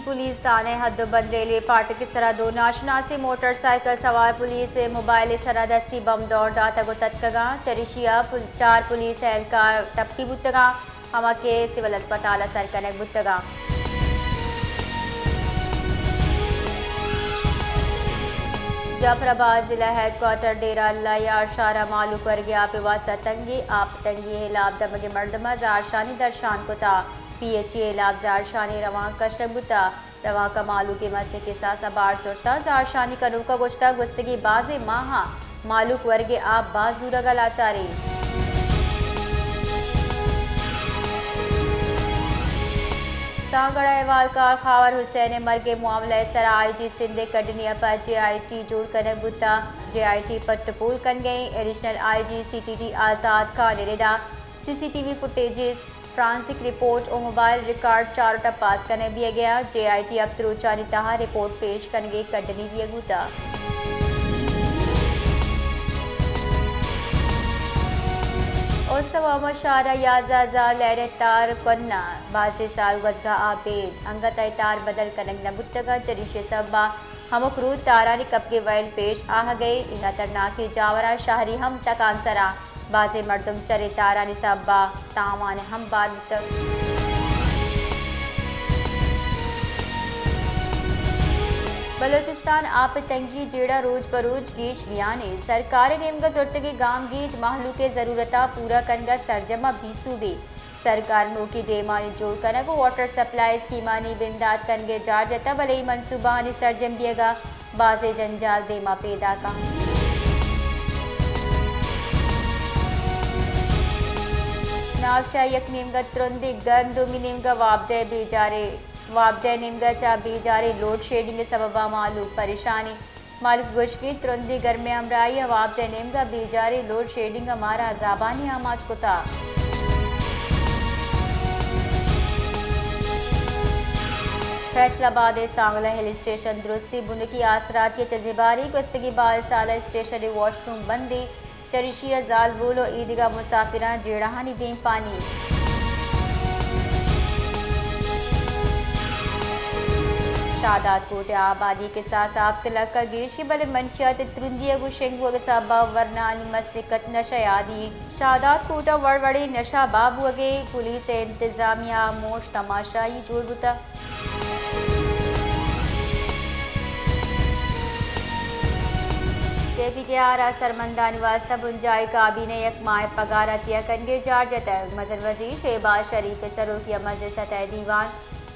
پولیس تھانہ حد و بند ریلوے پھاٹک ء سرا دو ناشناسیں موٹر سائیکل سوار پولیس ء موبائل ء سرا دستی بم دور داتگ و تتکگاں۔ چریشی ء پل-، چار پولیس اہلکار ٹپی بوتگاں، ہما کہ سول ہسپتال ء سر کنگ بوتگاں۔ جعفر آباد ضلع ہیڈ کوارٹر ڈیرہ اللہ یار شہر ء مہلوک ورگ ء آپ ء واستہ تنگی، آپ تنگی ء ہلاپ دمگی مردماں زہرشانی درشان کتا۔ پی ایچ ای ء ہلاپ زہرشانی روانک کشگ بوتگ۔ روانک ء مہلوک ء مستیں کساس ء بار زرتگ۔ زہرشانی کنوک ء گوشتگ، گوستگیں بازیں ماہاں مہلوک ورگ ء آپ باز زورگ ء لاچار انت۔ سانگڑ ء احوالکار خاور حسین ء مرگ ء معاملہ ء سرا آئی جی سندھ ء کڈنی ء پد جے آئی ٹی جوڑ کنگ بوتگ۔ جے آئی ٹی پٹ ء پول کنگ ء انت۔ Additional I G C T D Azad Khan ء ردا C C T V footages, forensic report و موبائل ریکارڈ چاروٹ ء پاس کنگ بیگ ء انت۔ جے آئی ٹی ہپت روچانی تہا رپورٹ پیش کنگ ء کڈنی دیگ بوتگ۔ اوست محمد شہر ء یازدہ ہزار لہریں تار کناں، بازیں سال گوزگا آ بید انگت ء تار بدل کنگ نہ بوتگ ء چریشی ء سبب ء ہمک روچ تارانی کپگے ویل پیش آہگ ء انت۔ خطرناکیں جاوراں شہری ہم تکانسراں۔ بازیں مردم چرے تارانی سبب ء تاوان ہم بار بوتگ۔ بلوچستان آپ ء تنگی جیڑہ روچ بہ روچ گیش بیان انت۔ سرکار ء نیمگ ء زرتگیں گامگیج مہلوک ء ضرورتاں پورا کنگ ء سرجم ء بے سوب انت۔ سرکار نوکیں ڈیمانی جوڑ کنگ و واٹر سپلائی اسکیمانی بندات کنگ ء جار جتہ، بلے اے منصوبہانی سرجم بیگ ء بازیں جنجال دیما پیداک انت۔ ناکشا یک نیمگا ترندیں گرم، دومی نیمگا وابدہ بیجارے، وابدہ نیمگا چہ بیجارے لوڈ شیڈنگ ء سببا مہلوک پریشان انت۔ مالک گوشگی، ترندیں گرمیں ہمراہی ء وابدہ نیمگا بیجاریں لوڈ شیڈنگ ء مارا عذابانی آماچ کتا۔ فیصل آباد ء سانگلہ ہل اسٹیشن درستی بنکی آسراتی ء چہ زباری گوستگی بائیس سال ء اسٹیشن ء واش روم بندی۔ چریشی ء زالبول و ایدگہ مسافراں جیڑہانی دیمپانی۔ شاداد کوٹ ء آبادی کساس ہپت لکھ ء گیشی، بلے منشیات ء ترندی ء گوں شنگ بوگ ء سبب ء ورنانی مستیں کچ نشہ ء آدی۔ شاداد کوٹ ء وڑ وڑیں نشہ باب بوگ ء پولیس ء انتظامیہ ء موش تماشائی جوڑ بوتگ۔ کے پی کے آر ء سرمندانی واستہ بنجاہی کابینہ ء یک ماہ ء پگار عطیہ کنگ ء جار جتگ۔ مزن وزیر شہباز شریف ء سروکی ء مزن سطح ء دیوان،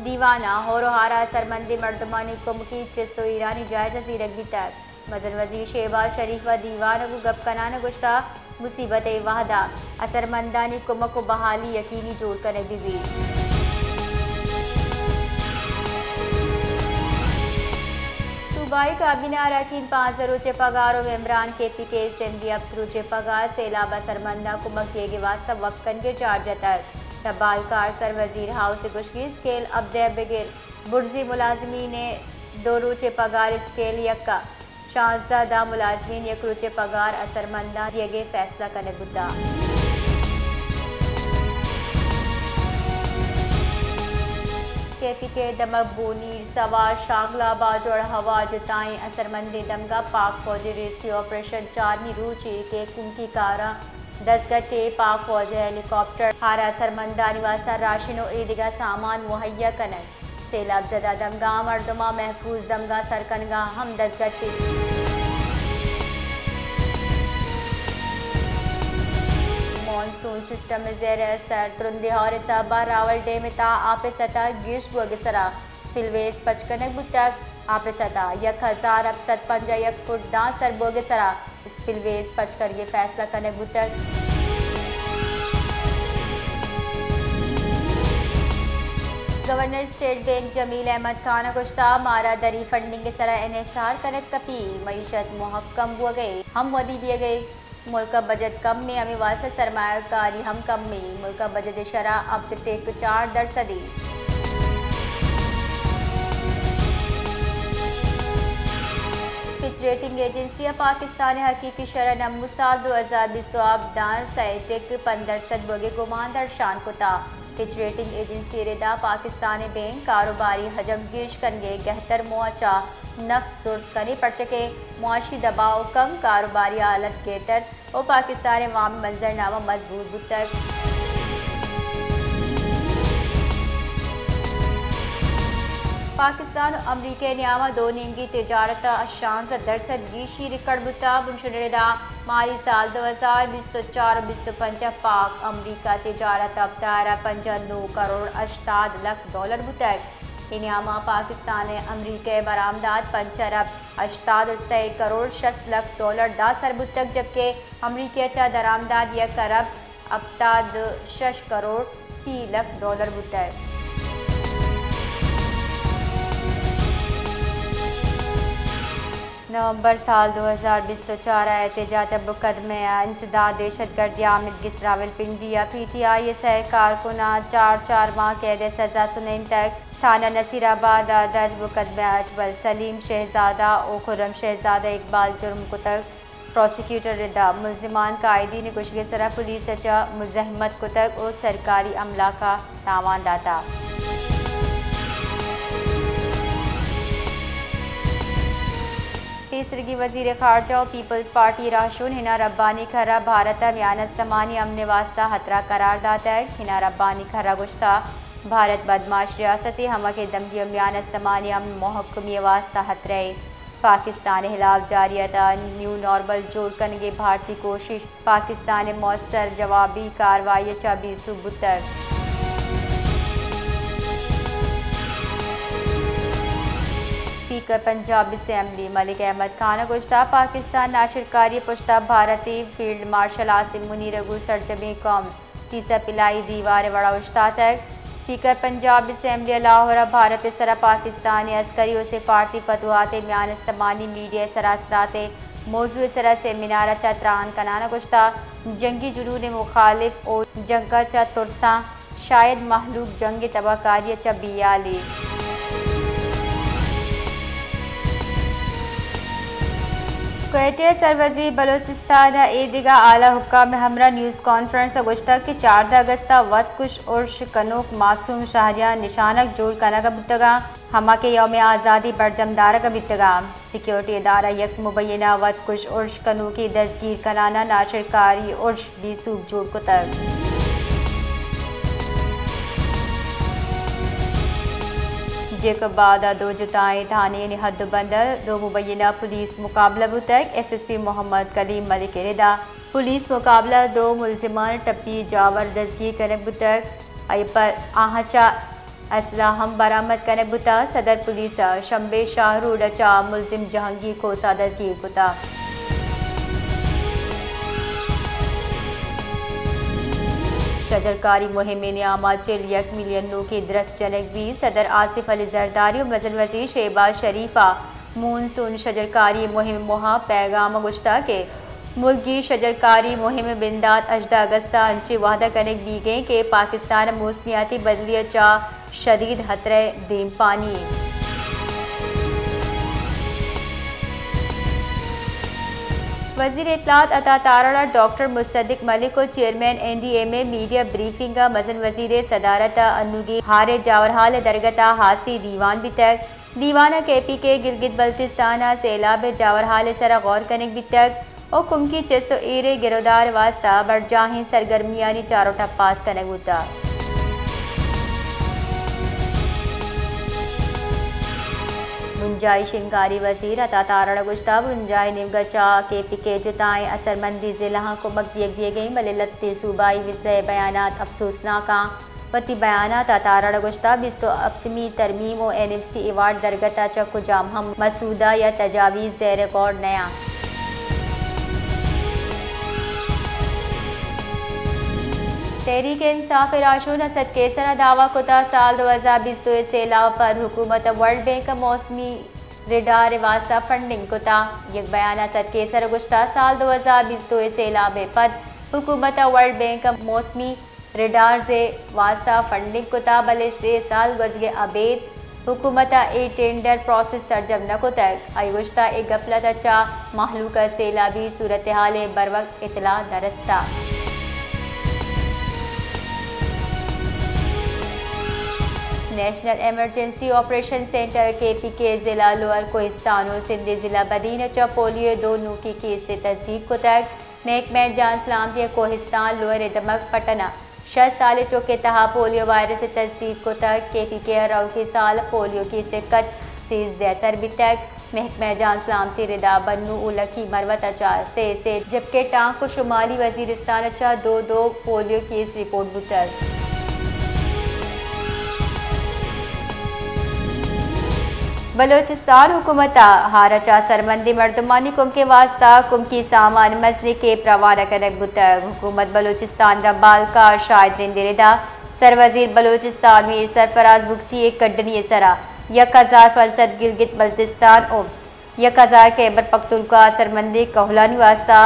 دیوان ء ہور و ہار ء سرمندیں مردمانی کمکی چست و ایرانی جائزہ زیرگ بیتگ۔ مزن وزیر شہباز شریف ء دیوان ء گوں گپ کنان ء گوشتگ، مصیبت ء وہد ء اثرمندانی کمک و بحالی یقینی جوڑ کنگ بہ بیت۔ صوبائی کابینہ ء اراکین پانزدہ روچ ء پگار و ممبران کے پی کے اسمبلی ہپت روچ ء پگار، سیلاب ء اثرمنداں کمک دیگ ء واستہ وقف کنگ ء جار جتگ۔ ڈبالکار سر وزیر ہاؤس ء گوشگی، اسکیل اپ دے بگر برزی ملازمین ء دو روچ ء پگار، اسکیل یک ء شانزدہ، داں ملازمین یک روچ ء پگار اثرمنداں دیگ ء فیصلہ کنگ بوتگ۔ کے پی کے دمگ بونیر، سوار، شانگلہ، باجوڑ، ہواج ء تائیں اثرمندیں دمگاں پاک فوج ء ریسکیو آپریشن چارمی روچ ء کہ کمکی کاراں دزگٹ ء پاک فوج ء ہیلی کاپٹر ہار اثرمندانی واستہ راشن و ایدگہ سامان مہیا کنگ۔ سیلاب زدہ دمگاں مردماں محفوظ دمگاں سر کنگا ہم دزگٹ انت۔ مانسون سسٹم ء زیر اثر، ترندیں ہور ء سبب ء راول ڈیم ء تہا آپ ء سطح گیش بوگ ء سرا سپل ویز پچ کنگ بوتگ۔ آپ ء سطح یک ہزار ہپت سد پنجاہ یک فٹ داں سر بوگ ء سرا اسپل ویز پچ کنگ ء فیصلہ کنگ بوتگ۔ گورنر اسٹیٹ بینک جمیل احمد خان ء گوشتگ، مارا دری فنڈنگ ء سرا انحصار کنگ کپی، معیشت مہکم بوگ ء ہم ودی بیگ ء، ملک ء بجٹ کم ء، ہمے واستہ سرمایہ کاری ہم کم ء، ملک ء بجٹ ء شرح ہپت ٹک چار درسد ء۔ فچ ریٹنگ ایجنسی ء پاکستان ء حقیقی شرح نمو سال دو ہزار بیست ء ہپت داں سئے ٹک پنچ درسد بوگ ء گمان درشان کتگ۔ فچ ریٹنگ ایجنسی ءِ ردا پاکستان ءِ بینک کاروباری حجم گیش کنگ ءِ گہتر موہ ءَ چہ نف زرت کنت، پرچہ کہ معاشی دباؤ کم، کاروباری حالت گہتر ءُ پاکستان ءِ وام منظرنامہ مضبوط بوتگ۔ پاکستان ءُ امریکہ ءِ نیام ءَ دو نیمگی تجارت ءَ شانزدہ درسد گیشی ریکارڈ بوتگ۔ بنشون ءِ ردا مالی سال دو ہزار بیست ءُ چار ءُ بیست ءُ پنچ ءَ پاک امریکہ تجارت ہپتہ ارب پنجاہ نو کروڑ ہشتاد لکھ ڈالر بوتگ۔ اے نیام ءَ پاکستان ءِ امریکہ ءِ برآمدات پنچ ارب ہشتاد ءُ سئے کروڑ شست لکھ ڈالر ءَ سر بوتگ، جبکہ امریکہ ءَ چہ درآمدات یک ارب ہپتاد ءُ شش کروڑ سی لکھ ڈالر بوتگ۔ نومبر سال دو ہزار بیست ءُ چار ءَ احتجاج ءِ مقدمہ ءَ انسداد دہشت گردی ءَ آمدگس راولپنڈی ءَ پی ٹی آئی ءِ سئے کارکناں چار چار ماہ قید ءِ سزا سنینتگ۔ تھانہ نصیر آباد ءَ درج مقدمہ ءَ اجمل سلیم شہزادہ ءُ خرم شہزادہ ءَ اقبال جرم کتگ۔ پراسیکیوٹر ءِ ردا ملزمان قائدین ءِ گوشگ ءِ سرا پولیس ءَ چہ مزاحمت کتگ ءُ سرکاری املاک ءَ تاوان داتگ۔ پیسرگی وزیر خارجہ ءُ پیپلز پارٹی ءِ راہشون حنا ربانی ءَ کھر ءَ بھارت ءَ میان استمانی امن ءِ واستہ خطرہ قرار داتگ۔ حنا ربانی ءَ کھر ءَ گوشتگ، بھارت بدمعاش ریاستے، ہمک ءِ دمگی ءُ میان استمانی امن ءُ مھکمی ءِ واستہ خطرہ ءِ۔ پاکستان ءِ ہلاپ جارحیت ءَ نیو نارمل جوڑ کنگ ءِ بھارتی کوشش پاکستان ءِ موثر جوابی کاروائی ءَ چہ بے سوب بوتگ۔ اسپیکر پنجاب اسمبلی ملک احمد خان ءَ گوشتگ، پاکستان ءِ ناشرکاری ءِ پشت ءَ بھارت ءِ۔ فیلڈ مارشل عاصم منیر ءَ گوں سرجمیں قوم ءَ سیسا پلائی دیوار ءِ وڑ ءَ اوشتاتگ۔ اسپیکر پنجاب اسمبلی ءَ لاہور ءَ بھارت ءِ سرا پاکستان ءِ عسکری ءُ سفارتی فتوحات ءِ میان استمانی میڈیا ءِ سرا اثرات ءِ موضوع ءِ سرا سیمینار ءَ چہ تران کنان ءَ گوشتگ، جنگی جنون ءِ مخالف ءُ جنگ ءَ چہ ترساں، شاید مہلوک جنگ ءِ تباہکاری ءَ چہ بے ہیال اِنت۔ کوئٹہ ءِ سروزیر بلوچستان ءِ اے دگہ اعلی حکام ءِ ہمراہ نیوز کانفرنس ءَ گوشتگ کہ چاردہ اگست ءَ وت کش ارش کنوک معصوم شہریاں نشانگ جوڑ کنگ ءَ بوتگ اَنت، ہما کہ یوم آزادی برجم دارگ ءَ بیتگ اَنت۔ سیکورٹی ادارہ یک مبینہ وت کش ارش کنوکیں دزگیر کنان ءَ ناشرکاری ارش بے سوب جوڑ کتگ۔ جیکب آباد ءَ دو جتائیں تھانہ آنی حد ءُ بند ءَ دو مبینہ پولیس مقابلہ بوتگ۔ ایس ایس پی محمد کلیم ملک ءِ ردا پولیس مقابلہ ءَ دو ملزمان ٹپی جاور دزگیر کنگ بوتگ۔ آئی ءَ پر آہاں چہ اسلحہ ہم برآمد کنگ بوتگ۔ صدر پولیس ءَ شمبے شاہ روڈ ءَ چہ ملزم جہانگیر کھوسہ ءَ دزگیر کتگ۔ شجرکاری مہم ءِ نیام ءَ چل یک ملین نوکیں درچک جنگ بیت۔ صدر آصف علی زرداری ءُ مزن وزیر شہباز شریف ءَ مون سون شجرکاری مہم ءِ موہ ءَ پیغام ءَ گوشتگ کہ ملک گیر شجرکاری مہم ءِ بندات ہژدہ اگست ءَ انچیں وہد ءَ کنگ بیگ ءَ اِنت کہ پاکستان ءَ موسمیاتی بدلی ءَ چہ شدید خطرہ ءِ دیمپانی اِنت۔ وزیر اطلاعات عطا تارڑ ءَ ڈاکٹر مصدق ملک ءُ چیئرمین این ڈی ایم اے ءَ میڈیا بریفنگ ءَ مزن وزیر ءِ صدارت ءَ انوگیں ہار ءِ جاورحال ءِ درگت ءَ خاصیں دیوان بیتگ۔ دیوان ءَ کے پی کے گلگت بلتستان ءَ سیلاب ءِ جاورحال ءِ سرا غور کنگ بیتگ ءُ کمکی چست ءُ ایر ءِ گرودار ءِ واستہ برجاہیں سرگرمیانی چار ءُ ٹپاس کنگ بوتگ۔ بنجاہی شنگکاری وزیر عطا تارڑ ءَ گوشتگ، بنجاہی نیمگ ءَ چہ کے پی کے ءِ جتائیں اثرمندیں ضلعاں کمک دیگ بیگ ءَ اِنت، بلے لہتیں صوبائی وزرا اے بیانات افسوسناک اَنت۔ وتی بیان ءَ عطا تارڑ ءَ گوشتگ، بیست ءُ ہپتمی ترمیم ءُ این ایف سی ایوارڈ درگت ءَ چہ کجام ہم مسودہ یا تجاویز زیر غور نہ اَنت۔ تحریک انصاف ءِ راہشون اسد قیصر ءَ دعوی کتگ، سال دو ہزار بیست ءُ دو ءِ سیلاب ءَ پد حکومت ءَ ورلڈ بینک ءَ موسمی ریڈار ءِ واستہ فنڈنگ کتگ۔ یک بیان ءَ اسد قیصر ءَ گوشتگ، سال دو ہزار بیست ءُ دو ءِ سیلاب ءَ پد حکومت ءَ ورلڈ بینک ءَ موسمی ریڈارز ءِ واستہ فنڈنگ کتگ، بلے سے سال گوزگ ءَ ابید حکومت ءَ اے ٹینڈر پراسس سرجم نہ کتگ۔ آئی ءَ گوشتگ، اے غفلت ءَ چہ مہلوک ءَ سیلابی صورتحال ءِ بروقت اطلاع نہ رستگ۔ نیشنل ایمرجنسی آپریشن سینٹر، کے پی کے، ضلع لوئر کوہستان و سندھ ضلع بدین چہ پولیو دو نوکی کیس تصدیق کتگ۔ محکمہ جان سلامتی کوہستان لوئر دمگ پٹنہ شش سال چوکے تہا پولیو وائرس تصدیق کتگ۔ کے پی کے روکی سال پولیو کیس کچ سیزدہ سر بیتگ۔ محکمہ جان سلامتی ردا بنو اولکی مروت چہ سے سے، جبکہ ٹانک و شمالی وزیرستان چہ دو دو پولیو کیس رپورٹ بوتگ۔ بلوچستان حکومت ء ہارچ ء سرمندی مردمانی کمک ء واستہ کمکی سامان مزنیں کیمپ روانہ کنگ بوتگ۔ حکومت بلوچستان ء بالکار شاہد رند ء ردا سروزیر بلوچستان میر سرفراز بگٹی ء کڈنی ء سرا یک ہزار پنچ سد گلگت بلتستان و یک ہزار خیبر پختونخوا سرمندی کہولانی واستہ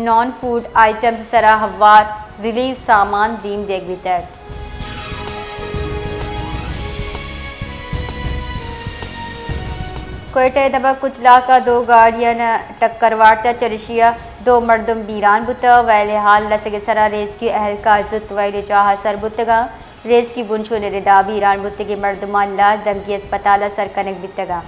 نان فوڈ آئٹمز سرا ہوار ریلیف سامان دیم دیگ بیتگ۔ کوئٹہ ء دمگ کچلاک ء دو گاڑیان ٹکر وارتہ، چریشی ء دو مردم بیران بوتہ، ویل حال رسگ ء سرا ریسکیو اہلکار زوت ویل چاہ ء سر بوتگاں۔ ریسکیو بنشون ء ردا بیران بوتگیں مردمانی لاش دمگی ہسپتال ء سر کنگ بیتگاں۔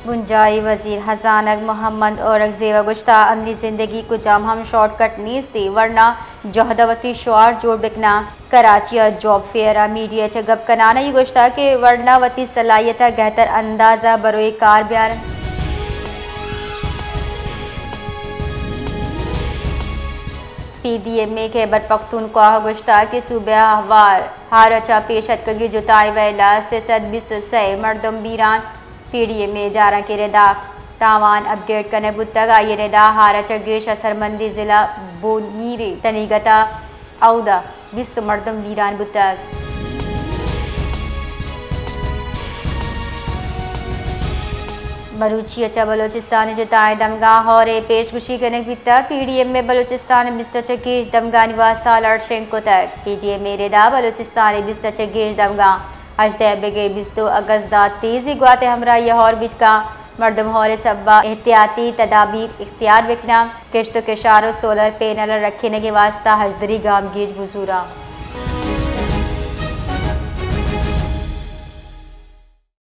بنجاہی وزیر ہزانگ محمد اورنگزیب ء گوشتہ، عملی زندگی کجام ہم شارٹ کٹ نیست، ورنا جہد ء وتی شعار جوڑ بکناں۔ کراچی ء جاب فیئر ء میڈیا چہ گپ کنان ء گوشتہ کہ ورنا وتی صلاحیت ء گہتر انداز ء بروئے کار بیارن۔ پی ڈی ایم اے خیبر پختونخوا ء گوشتہ کہ صوبہ ء ہوار ہارچ ء پیش اتکگی جتائی ویل ء سے سد بیست ء سے مردم بیران۔ پی ڈی ایم اے جارانکے ردا تاوان اپڈیٹ کنگ بوتگ، آئی ء ردا ہارچ ء گیش ء سرمندی ضلع بونیر ء تنیگت ء اودا بیست مردم بیران بوتگ۔ مروچی ء چہ بلوچستان ء جتائیں دمگاں ہورے پیش گوشی کنگ بیتگ۔ پی ڈی ایم اے بلوچستان ء بیست ء چہ گیش دمگانی واستہ الرٹ شنگ کتگ۔ پی ڈی ایم اے ردا بلوچستان ء بیست ء چہ گیش دمگاں ہژدہ بگے بیست اگست دات تیزی گوات ء ہمراہی ء ہور بیت کن۔ مردم ہور ء سبب ء احتیاطی تدابیر اختیار بکناں۔ کشت و کشار و سولر پینل ء رکھینگ ء واستہ ہژدری گامگیج بزوراں۔